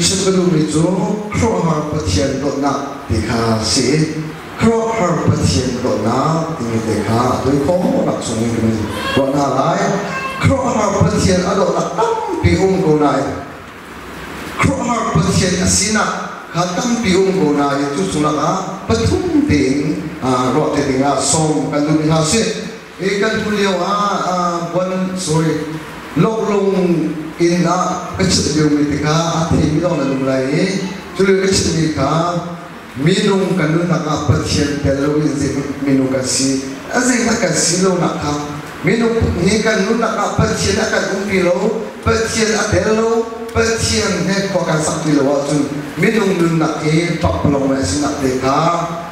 chim ka duhmi cu khuaruahhar Pathian dawtnak ti kha a si. Khuaruahhar Pathian dawtnak timi te kha a tui khawhnak chung in kan ruah hna lai. Khuaruahhar Pathian a dawtnak tampi um ko nain khuaruahhar Pathian a sinak kha tampi um ko nain cu chung lakah pathum tein ruah te dingah sawm kan duhmi hna si. Hi kan tu lio ah buan sorry loklung inn ah ka chimh liomi te kha a theimi lawng nan um lai i cu lio ka chimhmi kha minung kan nunnak ah Pathian tel loin zeihmanh minung kan si a zeihmanh kan si lonak kha minung hi kan nunnak ah Pathian a kan umpi lo, Pathian a tel lo, Pathian he khua kan sak ti lo ahcun minung nunnak hi pakpalawng le a sinak te kha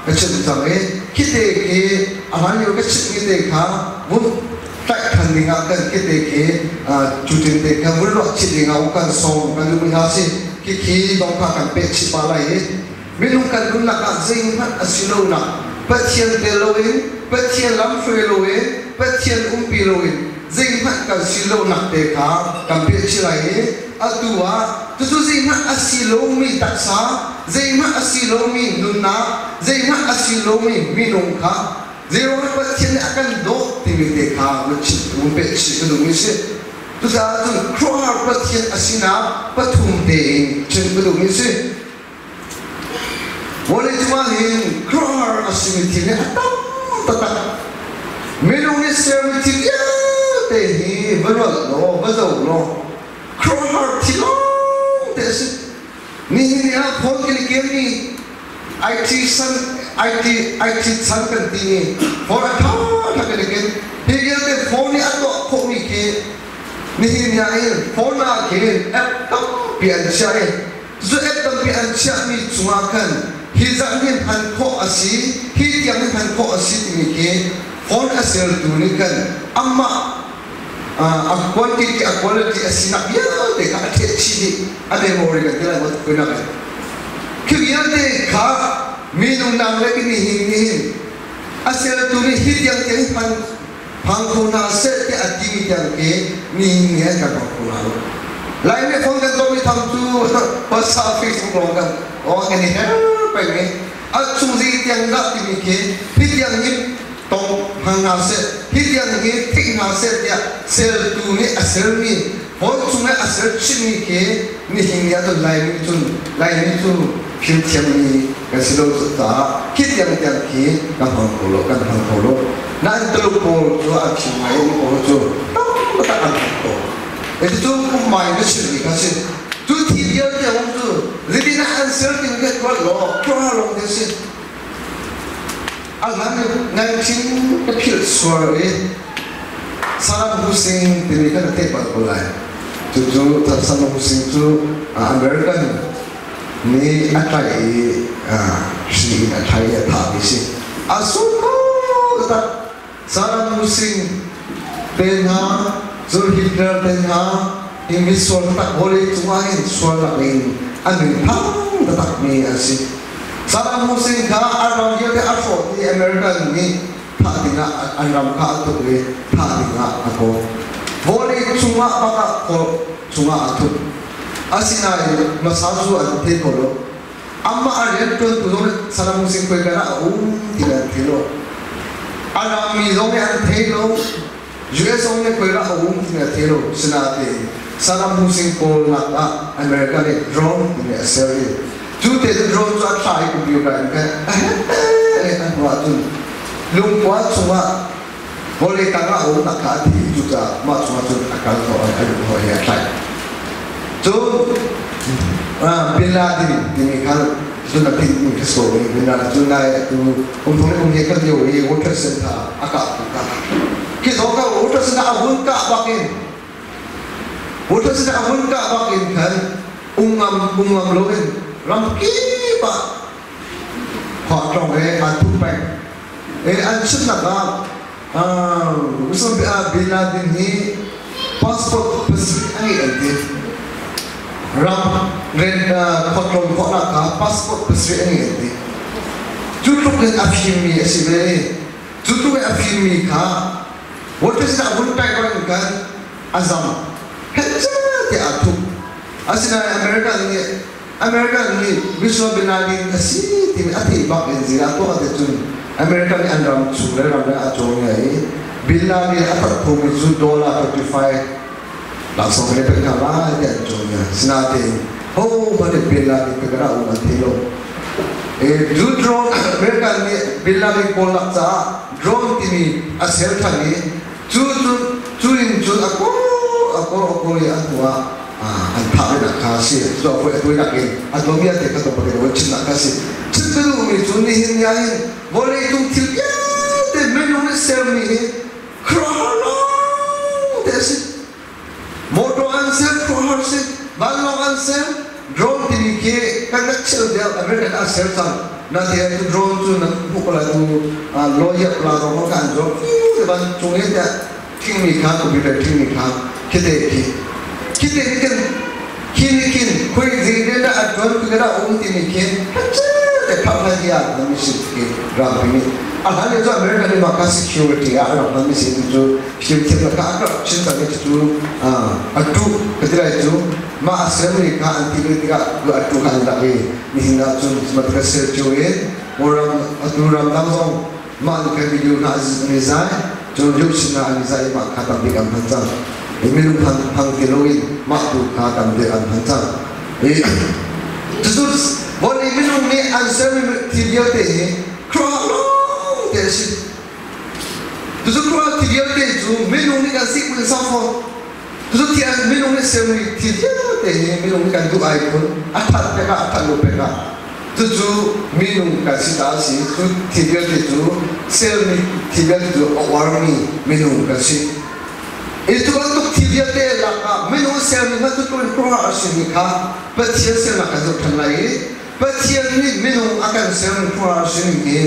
ka chim cang i khi te khi a hlan lio ka chimmi te kha vun tlaih than ding ah kan khi te khi cutin te kha vun ruah chih ding ah kan sawm kan duh hna si. Khi khi dong kha kan peh chih pa lai i minung kan nunnak ah zeihmanh a si lonak, Pathian tel loin, Pathian lamhruai loin, Pathian umpi loin zeihmanh kan si lonak te kha kan peh chih lai i atu ah cucu zeihmanh a si lomi taksa, zeihmanh a si lomi nunnak, zeihmanh a si lomi minung kha zeiruangah Pathian nih a kan dawt timi te kha vun chim vun peh chih ka duhmi a si. Cucaah cun khuaruahhar Pathian a sinak pathum tein chim ka duhmi a si. Vawleicung ah hin khuaruahhar a simi thil hi a tam taktak. Minung nih sermi thil vialte hi va ruat law, va zoh law, khuaruahhar thil lawngte a si. Nihin ni ah phone kan i kemmi IT san IT IT chan kan timi phone a ṭha ṭha kan i ken. Hi vialte phone nih a tuah khawhmi khi nihin ni ah hin phone ah khin app tampi an chiah i cu app tampi an chiahmi cungah khan hi zat hi hman khawh a si, hi tiang hi hman khawh a si timi khi phone a sertu nih khan amah a quantity, a quality a sinak vialte kha a ṭheh chih dih, a memory kan ti lai maw kuinak in. Khi vialte kha minung nang le mi hin nihin a sertu nih hi tiang tiang hman hmang kho hna seh tiah a timi tiang khi nihin ni an kan hmang kho hna lo. Laimi phone kan tuahmi tham cu WhatsApp, Facebook lawng kan aw kan i her peng i a chung zi tiang dah timi khi hi tiang hi tong hmang hna seh, hi tiang hi theih hna seh tiah sertu nih a sermi phone chung i a ser chihmi khi nihin ni ahcun Laimi cun Laimi cu fimthiammi kan si lo caah khi tiang tiang khi kan hmang kho lo, kan hmang kho lo. Nain Tuluk pawl cu an fim ngai i pawl cu taktak an hmang kho. Cucu ummai na chimmi kha si. Cu thi vialte hong cu zeitin ah an ser timi khi ruat law khuaruahhar lawng te si. A hlan 19 ka philh sual i Saddam Hussein timi kha na theih bal ko lai. Cucu Saddam Hussein cu American nih a tlaih i hri in a thlai i a thahmi si. A sunglawi taktak. Saddam Hussein te hna, cun Hitler te hna hi misual taktak vawlei cungah hin sualnak in an min thang taktakmi an si. Saddam Hussein kha an ram vialte a hrawh i American nih thah dingah an ram kha a tuk i thah dingah a kawl. Vawlei cungah bak ah kawl cungah a thut. Asinain hmasa cu an thei kho lo. Amah a rianṭuantu zong nih Saddam Hussein khuaikan ah a um ti le an thei lo. A rammi zong nih an thei lo. US zong nih khuaikan ah a um timi a thei lo. Sinain Saddam Hussein kawlnak ah America nih drone timi a ser i cu te cu drone cu a thla i computer in khan a he a hnu ahcun lungkua chungah vawlei tang ah a umnak kha a thi. Cucaah mah chungah cun a kal khawh i a luh khawh i a tlaih. Cun Bin Laden timi kha cun a thih mi kha sawi. Bin Laden cu nai tu kum thong le kum he kan lio i World Trade Center a kah tu kha khi zong ka World Trade Center a vun kah bak in, World Trade Center a vun kah bak in khan um ngam loin ram kip ah khua tlong he aa thup peng e. An chimnak ah Bin Laden hi passport pasarih a ngeih an ti. Ram ren khuatlawn khawhnak kha passport pasarih a ngei an ti. Cu tluk in a fimmi a si ve. Cu tluk in a fimmi kha World Trade Center a vun paih in khan a zam. Hechet tiah aa thup. Asinain America nih American nih Osama bin Laden a si timi a theih bak in zingah tuah te cun American nih an ram chung le ram le a cawn i Bin Laden a tat khomi cu dollar 25 laksawng kan i pek hna lai tiah an cawn. Sinain ho hmanh nih Bin Laden ka gara um an thei lo. Cu drone American nih Bin Laden kawlnak caah drone timi a ser than i cu cu cu in cun a kawl a kawl a kawl i a hnu ah an thah ve nak kha a si. Cu a voi a tuainak in a tuahmi te kha tlawmpal in a chimnak kha a si. Chim ka duhmi cu nihin ni ahhin vawlei cung thil vialte minung nih sermi hi khuaruahhar lawng te a si. Motor an ser, khuaruahhar si. Vanlawng an ser, drone timi khi kan rak chel deuh American an ser cang. Natein cu drone cu nan hmuh ko lai tu lawyer la zong kha an drone te van cung i tiah thingmi kha computer thingmi kha khite khi khite nih khin khi nih khin khui zei dah a tuan khi dah um timi khin te phak hlan hi ah na mission khi rampi nih a hlan cu American nih mah kha security ah a rak hman mi si cu fimthiam la kha a rak chin cang cu a tu ka ti lai cu mah a sermi kha an ti tikah a tu kha an rak i nihin ah cun ka ser cu in ram atu ram dang zong mah nih khan video hna an i zai cun rio sinah an i zai i mah kha tam bik an hman cang i minung hmang hmang ti loin mah tu kha tam bik an hman cang i cucu vawlei minung nih an sermi thil vialte hi khuaruahhar lawng te a si. Cucu khuaruahhar thil vialte cu minung nih kan sikmun sang fawn. Cucu thi an minung nih sermi thil vialte hi minung nih kan duh ai phun a that pek ah a that lo pek ah cucu minung kan si ta a si. Cu thil vialte cu sermi thil vialte cu a uarmi minung kan si. I cu bantuk thil vialte lakah minung sermi hmanh cu tluk in khuaruahhar a simi kha Pathian sernak kan zoh ṭhan lai i Pathian nih minung a kan sermi khuaruahhar a simi hi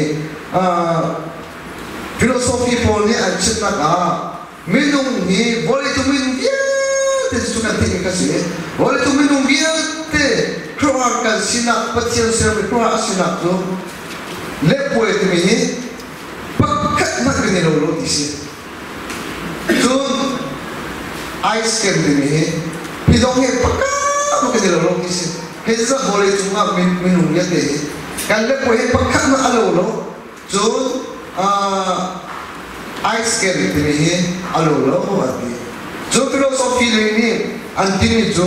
philosophy pawl nih an chimnak ah minung hi vawleicung minung vialte cu kan theihmi kan si. Vawleicung minung vialte khuaruahhar kan sinak Pathian sermi khuaruahhar a sinak cu lepuai timi hi pakhat hmanh kan i lo lo ti si. Cun ice cream timi hi hi zong hi pakhat hmanh kan i lo lo ti si. Hei zat vawleicung ah minung vialte hi kan lepuai hi pakhat hmanh a lo lo. Cun ice cream timi hi a lo lo an ti. Cun philosophy lei nih an timi cu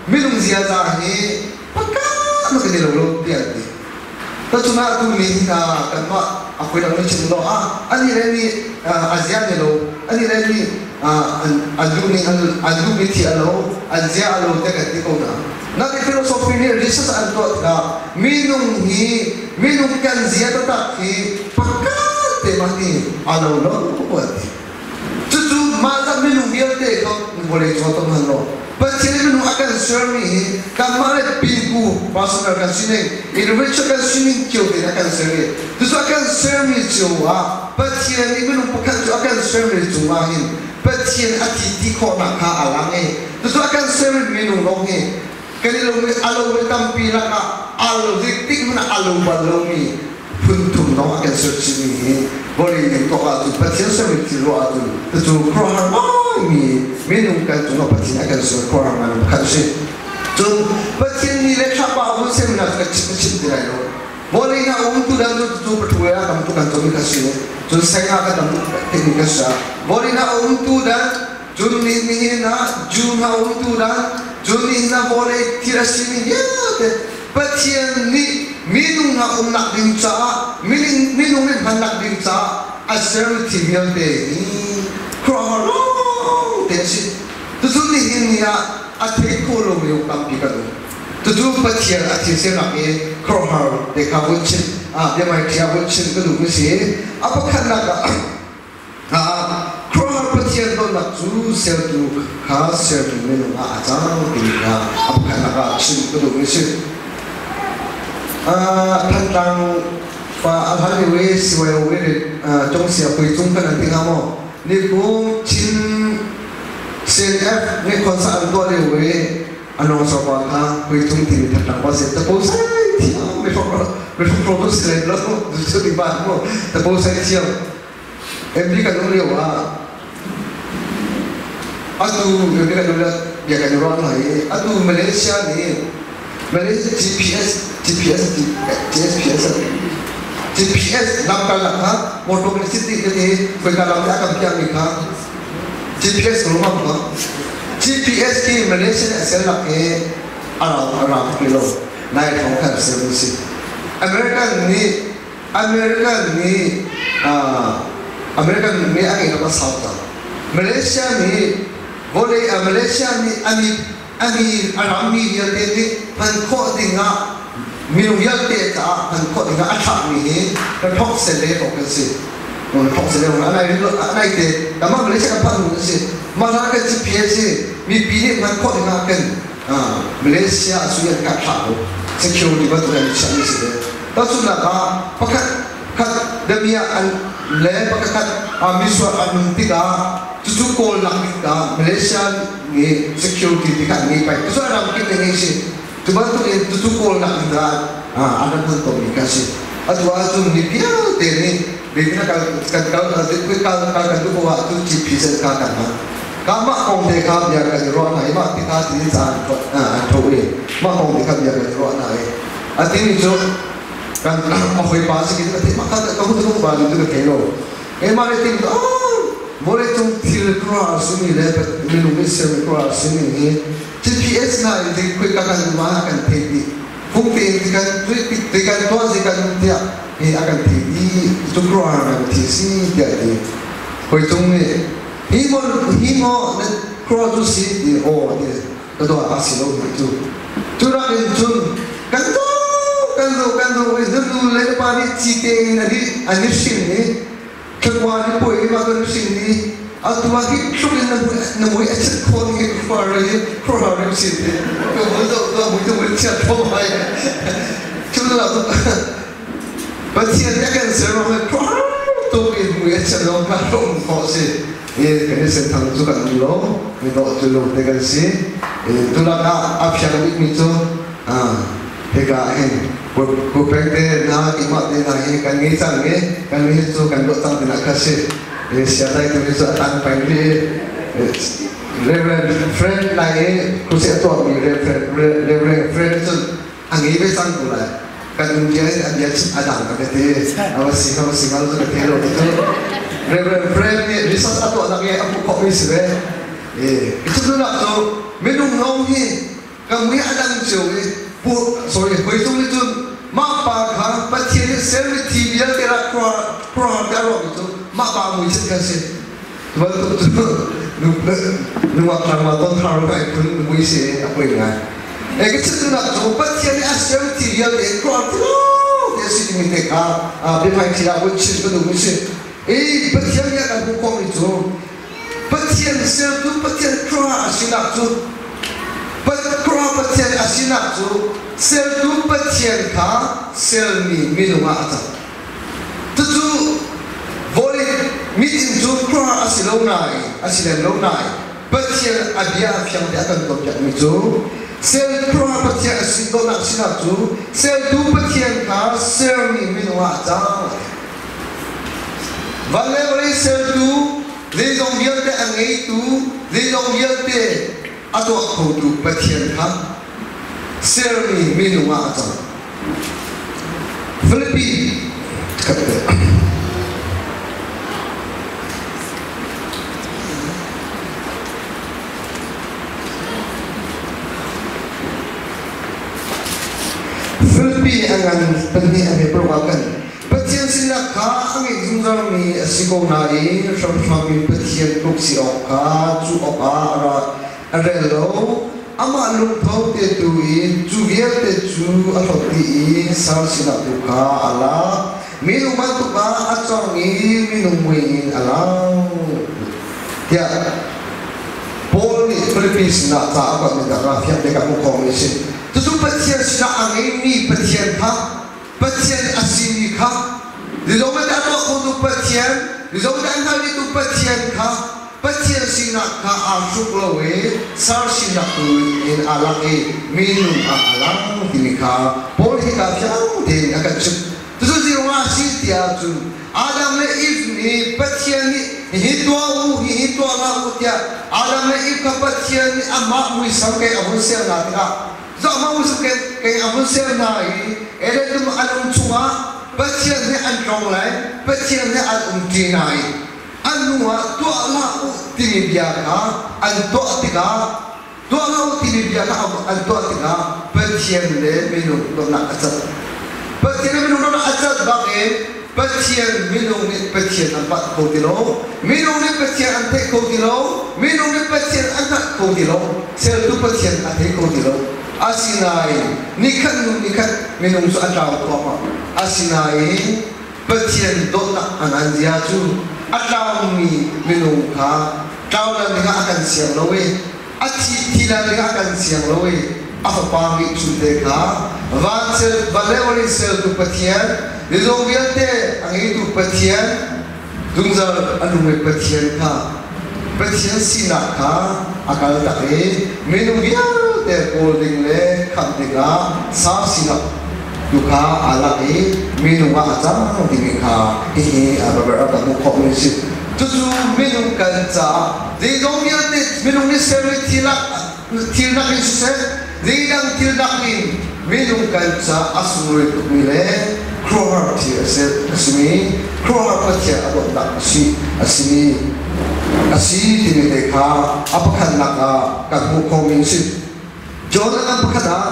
minung ziaza hi pakhat kan i lo lo tiah an ti. Tacun ah tu mi hna kanmah a hawi dang nih chim lo ah ani le nih a zia ni lo, ani le nih an duhning an duhmi thi a lo, an zia a lo te kan ti ko hna. Nakin philosophy nih research an tuah tikah minung hi minung kan zia taktak hi pakhat te mah hi a lo lo an ti. Cucu mah zat minung vialte kha vawlei cung ah tong hlan law Pathian nih minung a kan sermi hi kanmah le pipu personal kan sining individual kan sining cio tein a kan ser i cucu a kan sermi cio ah Pathian nih minung pakhat cu a kan sermi cungah hin Pathian a thi ti khawhnak kha a lang i cucu a kan sermi minung lawng hi kan i lomi a lomi tampi lakah aa lo zeitik hmanh ah a lo bal lomi phun thum lawng a kan ser chihmi hi vawlei ning tuak ahcun Pathian sermi thil ruah ahcun cucu khuaruahhar ngaimi minung kan cungah Pathian a kan ser khuaruahhar ngaimi pakhat a si. Cun Pathian ni le thlapa a vun sermi hna cu kan chim chim ti lai lo. Vawlei hna um tu dan cu cu pathu ah tam tuk kan comi kha si. Cun seng ah kan tam tuk theihmi kha si. Vawlei hna um tu dan cun ni nihin ah Jew hna um tu dan cun nihin ah vawlei thil a simi vialte Pathian nih minung hna umnak ding caah minung nih hmannak ding caah a ser thil vialte hi khuaruahhar lawng te a si. Cucu nihin ni ah a thei kho lomi zong tampi kan um. Cucu Pathian a thil sernak i khuaruahhar te kha vun chim biahmaiṭhi ah vun chim ka duhmi si. A pakhatnak ah khuaruahhar Pathian tonnak cu sertu kha sertu minung ah a cang timi kha a pakhatnak ah chim ka duhmi si. Thantlang pa a hlan lio i CYO i Congsia Puicung kan an ti hnga maw? Nikum Chin CNF nih concert an tuah lio i a nawngsawr pa kha Puicung timi Thantlang pa si tapo sai thiam mi hrok hrok si lem lo cu ti ba mu tapo sai thiam MB kan um lio ah atu MB kan um lio bia kan i ruah hna i atu Malaysia nih Malaysia GPS GPS GPS GPS lamkalnak kha motor kan sit dih i khoika lam te a kan piahmi kha GPS rumam ko. GPS khi Malaysia nih a selnak hi a rau a rau tuk lo. Nai thong khan ser mi si. American nih American nih American nih a ngeih a sau cang. Malaysia nih vawlei Malaysia nih ani ani a rammi vialte nih hman khawh dingah minung vialte caah hman khawh dingah a thlahmi hi na thawk sel le awk kan si. Na thawk sel le a nai a nai te kanmah Malaysia kan phak nu kan si. Mah hlan kan CPA si mipi nih hman khawh dingah kan Malaysia su an ka thlah lo. Security bantuk an chiahmi si ve. Tahchunhnak ah pakhat khat damiah an le pakhat khat misual an nun tikah cucu kawlnak tikah Malaysia nih security ti kha an ngei pai. Cucu an ram kip nih ngei si. Cu bantuk in cucu kawlnak tikah an rak hman tawnmi kha si. Atu ahcun mi vialte nih biakinn kal kan kal kal kal kan duh poah ahcun GP ka kan hman. Mah kong te kha bia kan i ruah hna i mah ti kha ti ca an tho i mah kong te kha bia kan i ruah hna i a timi cu kan a hawipa si kin ka theih mah kha ka hun ka pa cu ka thei lo keimah nih tim vawlei cung thil khuaruahhar simi le minung nih sermi khuaruahhar simi hi GPS hna in dik ka kan ma kan thei dih phung tein kan ti kan tuah zi kan tiah hi a kan thei dih cu khuaruahhar kan thi si tiah ti hoi cung nih Hi maw hi maw na khuaruah cu si ti aw ti ka dawt a si lo ti cu. Cu rak in cun kan do kan do kan do i na nu le na pa nih cite in an i an i hrin i thlakua ni puai i mah kan hrin i atu ah hi tluk in na mui a chet khawh ni khuar i khuaruahhar rim si ti ka mui do ka mui tu mui chiat tho mai cu la Pathian nih a kan ser ruang khuaruahhar tuk in mui a chiat zong kha hlawm khawh a si. I kan i senthang cu kan um lo, mi dawh cu lung te kan si. Tulak ah a fiang bikmi cu hika ah hin peng te hna keimah te hna hi kan ngei cang i kan hi cu kan dawh cang tinak kha si. Siadai tu hi cu a tang peng rih i Reverend Friend lai i khusi a tuahmi Reverend Friend cun a ngei ve cang ko lai kan um bia in a bia chim a dang ka ti a si ka si ngal cu ka thei lo ti cu Reverend Frank nih research a tuahnak i a hmuh khawhmi si ve e cu nak cu minung lawng hi kan mui a dang cio i pu sorry hoi tung nih cun mah pa kha Pathian nih sermi thi vialte rak khuaruahhar te a ruahmi cu mah pa mui chin kan si bantuk cu nungak tlangval ton thar ngai phun mui si a poi ngai. E ka chimnak cu Pathian nih a ser ti vialte khuar ti lo ti a si timi te kha biahmai thi ah vun chim ka duhmi si. I Pathian nih a kan hmuh khawhmi cu Pathian sertu Pathian khuaruah a sinak cu khuaruah Pathian a sinak cu sertu Pathian kha sermi minung ah a cang. Cucu vawlei meeting cu khuaruahhar a si lo nain, a si lem lo nain Pathian a bia a fiang te a kan cawnpiakmi cu sel khuaruahhar Pathian a si dawhnak sinak cu sertu Pathian kha sermi minung ah a cang. Van le vawlei sertu, zeizong vialte a ngeitu, zeizong vialte a tuah khotu Pathian kha sermi minung ah a cang. Filipi khat te. Filipi a ngan pahnih a hme paruk ah khan Pathian sinak kha a ngeih zungzalmi a si ko nain hramhram in Pathian tluk si awk kha cuh awkah a ra a rel lo. Amah lungtho te tu in cu vialte cu a hlawt dih i sal sinah tu kha a lak. Minung bantuk ah a cawng i minung mui in a lang. Tiah Paul nih Filipi sinah ca a kuatmi hna kha fiang te ka hmuh khawhmi a si. Cucu Pathian sinah a ngeimi Pathian kha Pathian a simi kha zeizong vialte a tuah khotu Pathian, zeizong vialte a hngaltu Pathian kha Pathian sinak kha aa hruk lo i sar sinak tu in aa lak i minung ah a lang timi kha Paul hika fiang tein a kan chimh. Cucu zeiruangah a si tiah cun Adam le Eve nih Pathian nih hihi tuah u, hihi tuah hlah u tiah Adam le Eve kha Pathian nih amah muisam kei a hun ser hna tikah. Zohhmanh u kei a vun ser hna i Eden dum an um chungah Pathian he an tlong lai, Pathian he an umṭi hna i an hnuah tuah hlah u timi bia kha an tuah tikah tuah hlah u timi bia kha an tuah tikah Pathian le minung dawtnak a cat. Pathian le minung dawtnak a cat bak in Pathian minung nih Pathian an vat kho ti lo, minung nih Pathian an theih kho ti lo, minung nih Pathian an hngalh kho ti lo, sertu Pathian a thei kho ti lo. Asinain nikhat hnu nikhat minung cu a tlau thluahmah. Asinain Pathian dawtnak a ngan zia cu a tlaumi minung kha tlau lan dingah a kan siang lo i a thi lan dingah a kan siang lo i a fapa ngeihchunte kha van sel van le vawlei sertu Pathian zeizong vialte a ngeitu Pathian zungzal a nungmi Pathian kha Pathian sinak kha a kal tak i minung vialte kawl ding le khamh dingah sau sinak tu kha aa lak i minung ah a cang timi kha hihi Robert a kan hmuh khawhmi a si. Cucu minung kan caah zeizong vialte minung nih sermi thil thil nakin siseh zeidang thil nakin minung kan caah a sunglawi tukmi le khuaruahhar thil a si a simi khuaruahhar Pathian a dawtnak a si a simi a si timi te kha a pakhatnak ah kan hmuh khomi a si. John a kan pakhat ah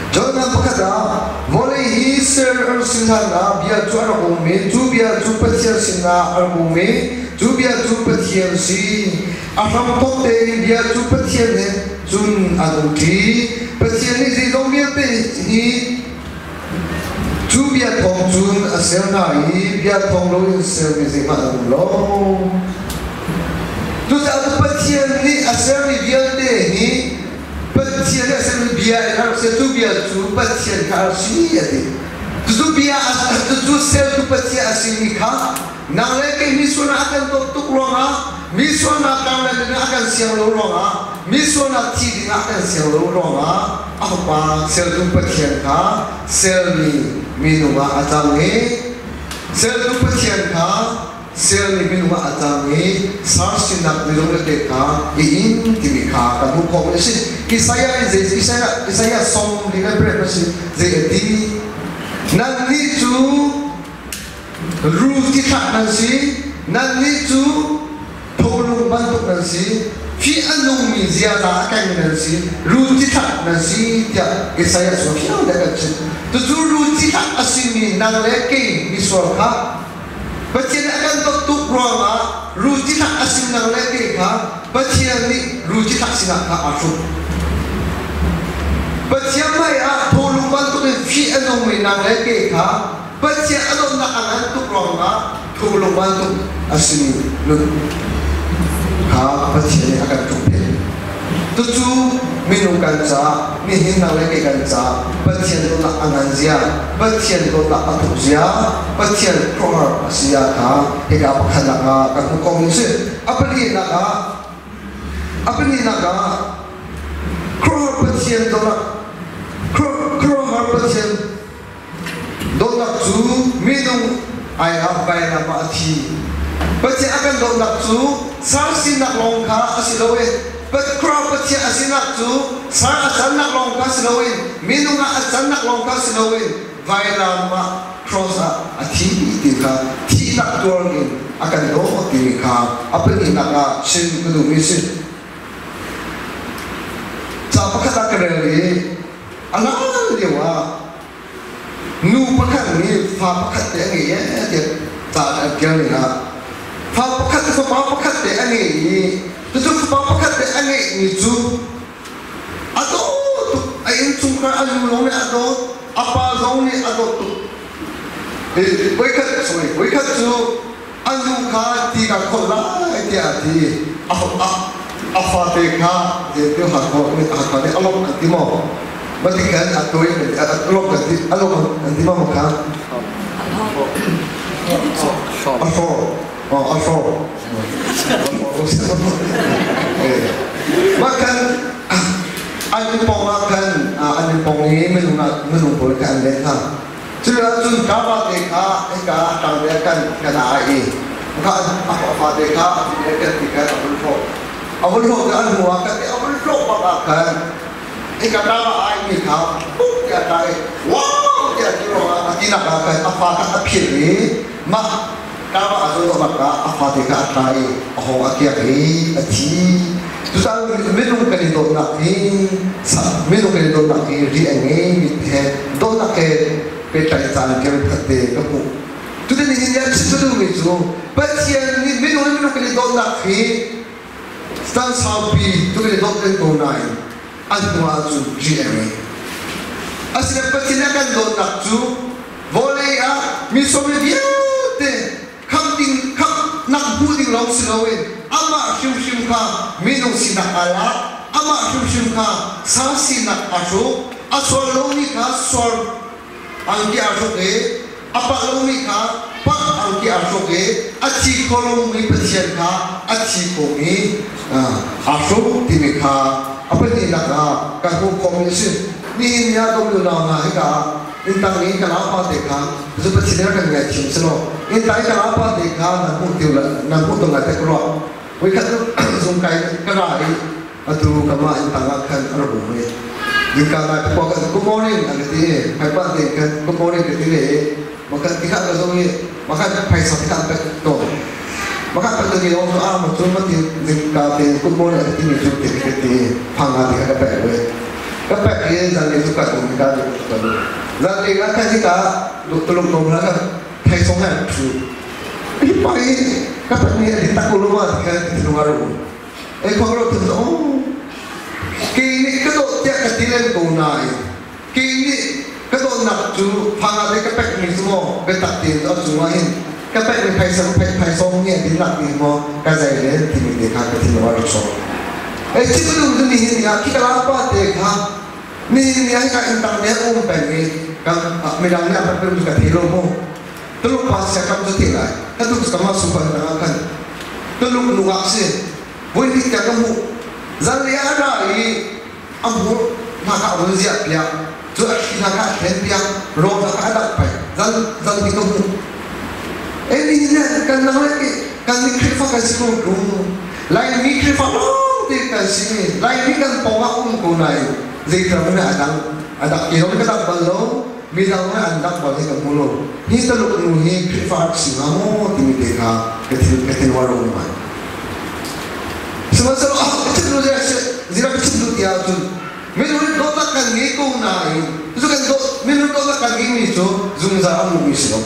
Jonah pakhat ah vawlei hi ser an si hlanah bia cu a rak um i cu bia cu Pathian sinah a rak um i cu bia cu Pathian si. A hramthawk tein bia cu Pathian he cun an umṭi. Pathian nih zeizong vialte hi Cu bia thawng cun a ser hna i bia thawng loin sermi zeihmanh an um lo. Cucaah Pathian nih a sermi vialte hi Pathian nih a sermi bia in a rak ser. Cu bia cu Pathian kha a rak si a ti. Cucu bia cucu sertu Pathian a simi kha nang le kei mi sualnak a kan dawt tuk ruangah mi sualnak karlan in a kan siang lo ruangah mi sualnak thi dingah a kan siang lo ruangah a fapa sertu Pathian kha sermi minung ah a cang i sertu Pathian kha sermi minung ah a cang i sar sinak minung le kha i in timi kha kan hmuh khawh a si. Isaiah nih zei Isaiah Isaiah 48 a si zei a ti nannih cu Rul tithlah nan si, nannih cu tholung bantuk nan si, fih a nungmi ziaza a kengmi nan si, rul cithlah nan si tiah Isaiah cu fiang tein kan chimh. Cucu rul cithlah a simi nang le kei misual kha Pathian nih a kan dawt tuk ruangah rul cithlah a simi nang le kei kha Pathian nih rul cithlah sinah kha aa hruk. Pathian hmaiah tholung bantukin fih a nungmi nang le kei kha Pathian a dawtnak a ngan tuk ruangah thulung bantuk a simi nun kha Pathian nih a kan ṭumhpek. Cucu minung kan caah, nihin nang le kei kan caah Pathian dawtnak a ngan zia, Pathian dawtnak a thuk zia, Pathian khuaruahhar a si zia kha hika pakhatnak ah kan hmuh ko si. A pahnihnak ah a pahnihnak ah khuaruahhar Pathian dawtnak khuaruahhar Pathian Dawtnak cu minung ai ah vailam ah a thi. Pathian a kan dawtnak cu sar sinak lawng kha a si lo i Khrah Pathian a sinak cu sar a cannak lawng kha si loin minung ah a cannak lawng kha si loin vailam ah cross ah a thi ti kha thihnak tuar in a kan dawt timi kha a pahnihnak ah chim ka duhmi a si. Ca pakhat ah ka rel i A lan lio ah nu pakhat nih fa pakhat te a ngei ee tiah ca an ṭial ning ah fa pakhat fapa pakhat te a ngei i cucu fapa pakhat te a ngeihmi cu a dawt tuk a innchungkhar a nu zong nih a dawt a pa zong nih a dawt tuk voikhat sorry voikhat cu a nu kha ti ka kholh lai tiah a ti a fate kha Hakha nih a lawmh an ti maw matikan a tuai a lawmh an ti a lawmh an ti maw kha a hlawr a hlawr mah khan an pong ah khan an pong i minung minung pawl kha an leh hna Cuticun Kaba te kha hika tang te kan kan ai i. Kha a fate kha a ti kan ti kan a vun hlawh. A vun hlawh ka an hnu ah kan ti a vun hlawh bak ah khan hika tlang ah ai mi kha puk tiah a tla i wow tiah ti ruangah a tinak ah khan a fa kha a philh i mah tlang ah a zawn bak ah a fate kha a tla i a hawng a kiak i a thi. Cucaah minung kan i dawtnak hi minung kan i dawtnak hi ri a ngei mi he dawtnak he pehtlaih caan kir khat te ka hmuh. Cutin nihin ni ah chim ka duhmi cu Pathian nih minung le minung kan i dawtnak hi caan saupi tu kan i dawt len ko nain a hnu ahcun ri a ngei. Asinain Pathian a kan dawtnak cu vawlei ah mi sawmi vialte khamh ding khamhnak hmuh ding lawng si loin amah hrimhrim kha minung sinak aa lak, amah hrimhrim kha sa sinak aa hruk, a sual lomi kha sual angki aa hruk i a palh lomi kha palh angki aa hruk i a thi kho lomi Pathian kha a thi khomi aa hruk timi kha a pahnihnak ah kan hmuh khawhmi a si. Nihin ni ah dawmi unau hna hika ah inntang i ka naupa te kha zu Pathian kan ngaithiam si law inntang i ka naupa te kha nan hmuh tiu nan hmuh tawn lai te ka ruah. Voikhat zung kai ka ra i atu kamah inntang ah khan a rak um i zingka ngai pakua kan good morning an ka ti i hmaipah tein khan good morning ka ti ve i makhan tikha ka zong i makhan phaisa tikha an pek tawn makhan pek tawn i ong a ma cu ma ti zingka tein good morning an ti mi cu ti ka ti phang nga tikha ka pek ve ka pek i zanlei cu ka um ka ti ka lu zanlei ka khan hika tuluk nom la ka phaisong han thu hi pa hi ka pek ni a di tak ko lo ma ti khan ti thinung a ru Ei khong ro thun oh kei nih ka dawt tiah ka ti len ko nain kei nih ka dawtnak cu phang ah ka pek mi cu maw biatak tein a cung ah hin ka pek mi phaisa phaisong hi a dinnak ding maw ka zei len timi te kha ka thin a rak sawk. Ei chim lu cu nihin ni ah khi ka pa te kha nihin ni ah hika inn tang te um peng i ka midang nih a pek ka thei lo mu. Tuluk pa sia kam cu ti lai ka tuk kam ah supan tang ah khan Tuluk nungak si voi hnih tiang ka hmuh zanlei ah a ra i a hmur hna kha a vun ziah piak cu a thli hna kha a thlen piak rawl hna kha a dangh peng zan zan hnih ka hmuh e ni ne kan nang le kan ni Khrihfa kan si ko tung Laimi Khrihfa lawng te kan si Laimi kan pawng ah um ko nain zeitlak in a dang a dak ti lo ka dang bal lo midang nih an dak bal hi ka hmu lo hi Taluk nu hi Khrihfa rak si hnga maw timi te kha ka thil ka thil war um ngai sihmanhsehlaw ah ka chim lu zira ka chim lu ti ahcun minung nih dawtnak kan ngei ko nain cu kan dawt minung dawtnak kan ngeimi cu zungzal a hmumi si lo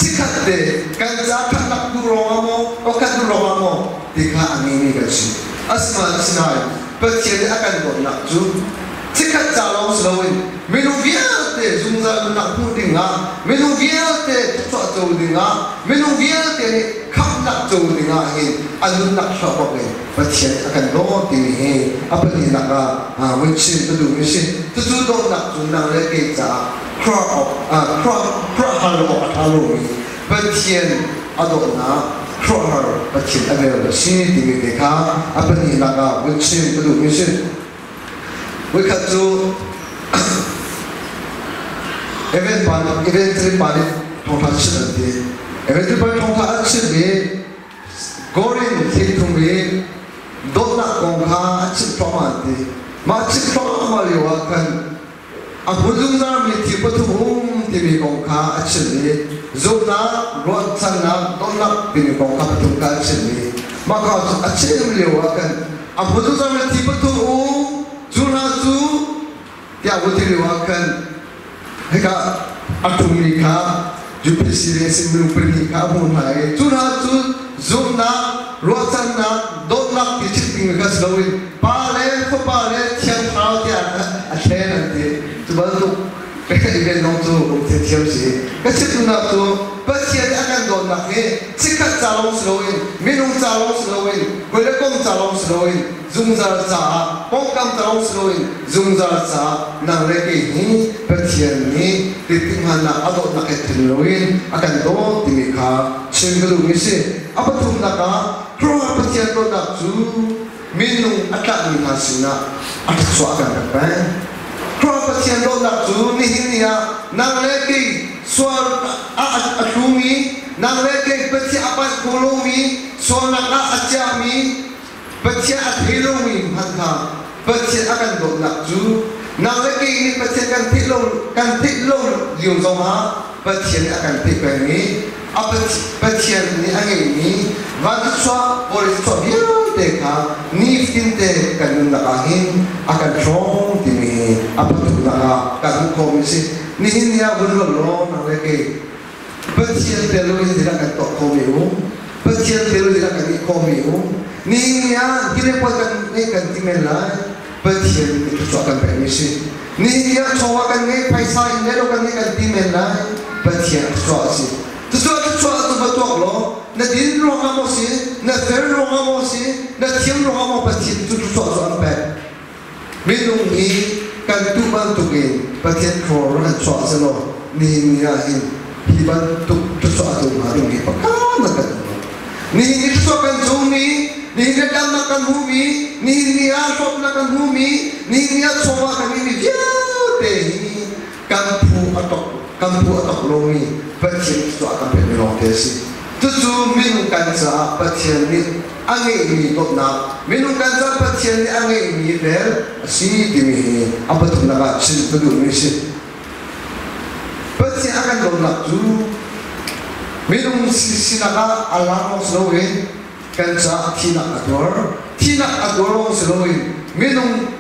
chikkhat te kan ca khatnak duh ruangah maw pakhat duh ruangah maw ti kha a ngeimi kan si asinain Pathian nih a kan dawtnak cu chikkhat ca lawng si loin minung vialte zungzal nunnak hmuh dingah, minung vialte thluachuah co dingah, minung vialte nih khamhnak co dingah hin a nunnak hloh bak in Pathian a kan dawt timi hi a pahnihnak ah vun chim ka duhmi a si. Cucu dawtnak cu nang le kei caah khuaruahhar awk a ṭha lomi Pathian a dawtnak khuaruahhar Pathian a bel a si timi te kha a pahnihnak ah vun chim ka duhmi a si. Voikhat cu event pa event trip pa nih thawngṭha chim an ti. Event trip pa nih thawngṭha an chim i Gorin thilthum i dawtnak kong kha an chimh thluahmah an ti. Mah chimh thluahmah lio ah khan a hmun zungzalmi thil pathum um timi kong kha a chim i zumhnak, ruahchannak, dawtnak timi kong kha pathum kha a chim i mah kha cu a chim lio ah khan a hmun zungzalmi thil pathum um cu hna cu tiah vun ti lio ah khan hika a ṭhumi kha UPC le sin minung pahnih kha a hmuh hna i cu hna cu zumhnak, ruahchannak, dawtnak ti chim ding kha si loin Pa le Fapa le Thiang Thlarau tiah a thlen an ti. Cu bantuk event zong cu um thiamthiam si. Ka chimduhnak cu Pathian nih a kan dawtnak hi chikkhat ca lawng si loin minung ca lawng si loin hawi le kom ca lawng si loin zungzal caah pawngkam ca lawng si loin zungzal caah nang le kei hi Pathian nih tihmannak a dawtnak he then loin a kan dawt timi kha chim ka duhmi si. A pathumnak ah Khrihfa Pathian dawtnak cu minung a tlakmi hna sinah a thluachuah a kan pek peng. Khrihfa Pathian dawtnak cu nihin ni ah nang le kei sual ah a tlumi Nang le kei Pathian a panh kho lomi, sualnak ah a ciami, Pathian a thei lomi hmanh kha Pathian a kan dawtnak cu nang le kei nih Pathian kan theih lo kan theih lo lio zongah Pathian nih a kan theih peng i a Pathian nih a ngeihmi vanchuah vawlei chuah vialte kha nifatinte kan nunnak ah hin a kan hrawng timi hi a pathumnak ah kan hmuh khawhmi a si. Nihin ni ah vun ruat law nang le kei Pathian tel loin zeidah kan tuah khomi um? Pathian tel loin zeidah kan ih khomi um? Nihin ni ah hi le puan kan ngeih kan ti men lai. Pathian nih thluachuah kan pekmi si. Nihin ni ah chawva kan ngei, phaisa in le lo kan ngei kan ti men lai. Pathian thluachuah a si. Cucu thluachuah cu va tuak law na din ruangah maw si, na fel ruangah maw si, na thiam ruangah maw Pathian cu thluachuah cu an pek. Minung hi kan tuh bantukin Pathian thaw rak kan chuah selaw nihin ni ah hin hi bantuk thluachuah a tlung hnga ding hi pakhat kan um lo. Nihin ni thluachuah kan cungmi, nihin ni damnak kan hmuhmi, nihin ni ah hlawtnak kan hmuhmi, nihin ni ah chawva kan ngeihmi vialte hi kan phu a tok kan phu a tok lomi Pathian thluachuah kan pekmi lawngte a si. Cucu minung kan caah Pathian nih a ngeihmi dawtnak, minung kan caah Pathian nih a ngeihmi vel a si timi hi a pathumnak ah chim ka duhmi a si. Pathian a kan dawtnak cu minung sinak ah a lang lawng si loin kan caah thihnak a tuar. Thihnak a tuar lawng si loin minung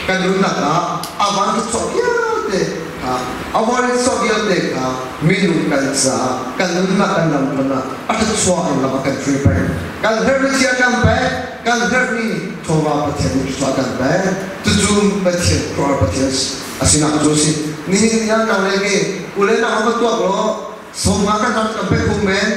kan nunnak ah a van thluachuah vialte kha a van thluachuah vialte kha minung kan caah kan nunnak kan lam hmanh ah a thluachuah in lam a kan hruai peng. Kan herhmi thil a kan pek, kan herhmi chawva Pathian nih thluachuah a kan pek. Cucu Pathian khuaruahhar Pathian a sinak cu a si. Nihin ni ah nang le kei u le nau va tuak law sawmnga kan ram kan pek phung men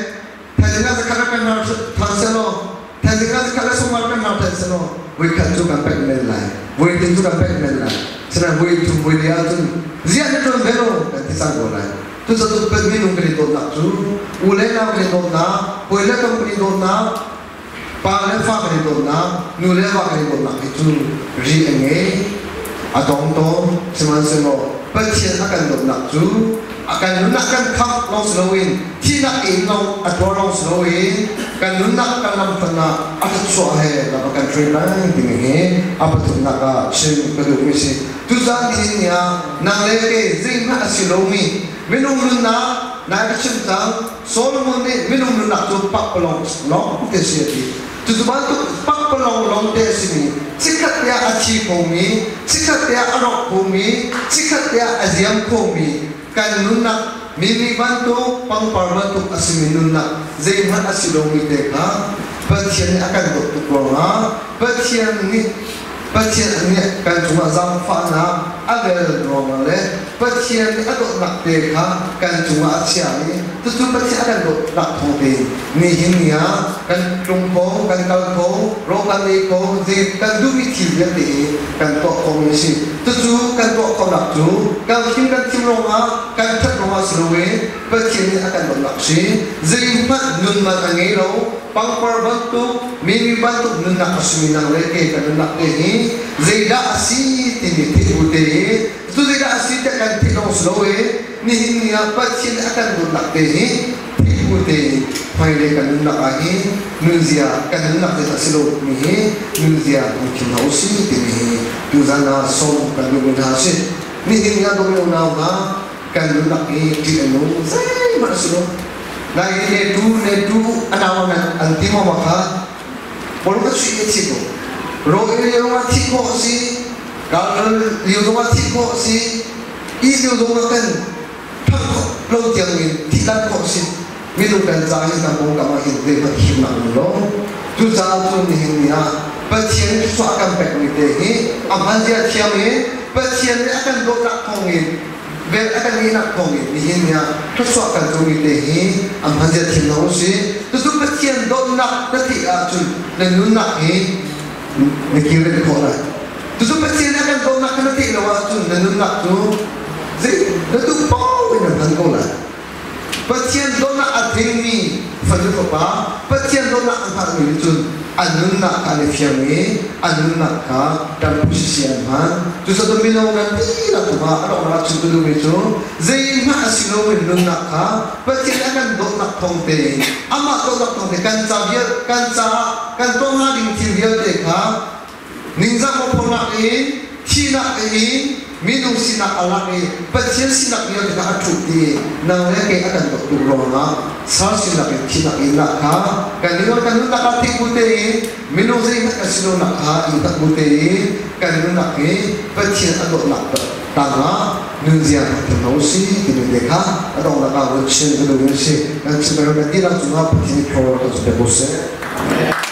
thaizing ah zakhat kan nar than selaw thaizing ah zakhat le sawmnga kan nar than selaw voikhat cu kan pek men lai, voitin cu kan pek men lai, sinain voi thum voi li ahcun ziah na ṭuan ve lo kan ti cang ko lai. Cucaah cu minung kan i dawtnak cu u le nau kan i dawtnak, hawi le kam kan i dawtnak, pa le fa kan i dawtnak, nu le va kan i dawtnak hi cu ri a ngei, a dong tawn. Sihmanhsehlaw Pathian a kan dawtnak cu a kan nunnak kan khamh lawng si loin, thihnak in lawng a tuar lawng si loin, kan nunnak kan lamthan ah a thluachuah he lam a kan hruai peng timi hi a pathumnak ah chim ka duhmi si. Tuzaan nihin ni ah nang le kei zeihmanh a si lomi minung nunnak nai ka chim cang. Solomon nih minung nunnak cu pakpalawng lawng te si a ti. Cucu bantuk pakpalawng lawng te a simi, chikkhat te ah a thi khomi, chikkhat te ah a rawk khomi, chikkhat te ah a ziam khomi kan nunnak mimi bantuk, pangpar bantuk a simi nunnak zeihmanh a si lomi te kha Pathian nih a kan dawt tuk ruangah Pathian nih Pathian nih kan cungah zaangfahnak a vel ruangah le Pathian nih a dawtnak te kha kan cungah a chia i cucu Pathian a kan dawtnak thawng tein nihin ni ah kan tlung kho, kan kal kho, rawl kan ei kho, zei kan duhmi thil vialte hi kan tuah khomi a si. Cucu kan tuah khonak cu kan him kan thim ruangah kan ṭhat ruangah si loin Pathian nih a kan dawtnak a si. Zeihmanh nun man a ngei lo. Pangpar bantuk, mimi bantuk nunnak a simi nang le kei kan nunnak te hi zeidah a si timi theih bu te i cu zeidah a si tiah kan theih lawng si lo i nihin ni ah Pathian nih a kan dawtnak te hi theih bu te i hmailei kan nunnak ah hi nunzia kan nunnak zeidah a si lo mi hi nunzia hmuithin hna usih timi hi tuzan ah sawm kan duhmi hna a si. Nihin ni ah dawmi unau hna kan nunnak hi ṭih a nung zeihmanh a si lo. Nai ne tu ne tu a nau nan an ti maw ma kha bol ka chuih ka thi ko ro i lio ah thi khawh a si ral lio zong ah thi khawh a si i lio zong ah kan phak khawh lo tiang in thi lan khawh a si. Minung kan ca hin kan kongkam ah hin zeihmanh himnak um lo. Cucaah cun nihin ni ah Pathian nih thluachuah a kan pekmi te hi a hmanzia thiam i Pathian nih a kan dawtnak thawngin vel a kan ngeihnak thawngin nihin ni ah thluachuah kan comi te hi a hmanzia thiam hna usih. Cucu Pathian dawtnak na theih ahcun na nunnak hi na kilven khawh lai. Cucu Pathian nih a kan dawtnak kha na theih lo ahcun na nunnak cu zei na duh paoh in na hman ko lai. Pathian dawtnak a tlingmi fanu fapa, Pathian dawtnak a hngalhmi nih cun an nunnak kha an i fiang i an nunnak kha ṭampu sisi an hman. Cucaah mino nan dihlak cungah a donghnak ah chim ka duhmi cu zeihmanh a si lomi nunnak kha Pathian a kan dawtnak thawng tein amah dawtnak thawng tein kan ca vial kan caah kan tuah hnga ding thil vialte kha ningzah mualphonak in thihnak in minung sinak a lak i Pathian sinak vialte kha a ṭhut i nang le kei a kan dawt tuk ruangah sal sinak in thihnak in lah kha kan i kan nunnak ah thih bu tein minung zeihmanh kan si lonak kha i tak bu tein kan nunnak hi Pathian a dawtnak tangah nunzia hmang hna usih timi te kha a donghnak ah vun chim ka duh mi a si. Kan chim kan dihlak cungah Pathian nih thaw kan pe ko seh.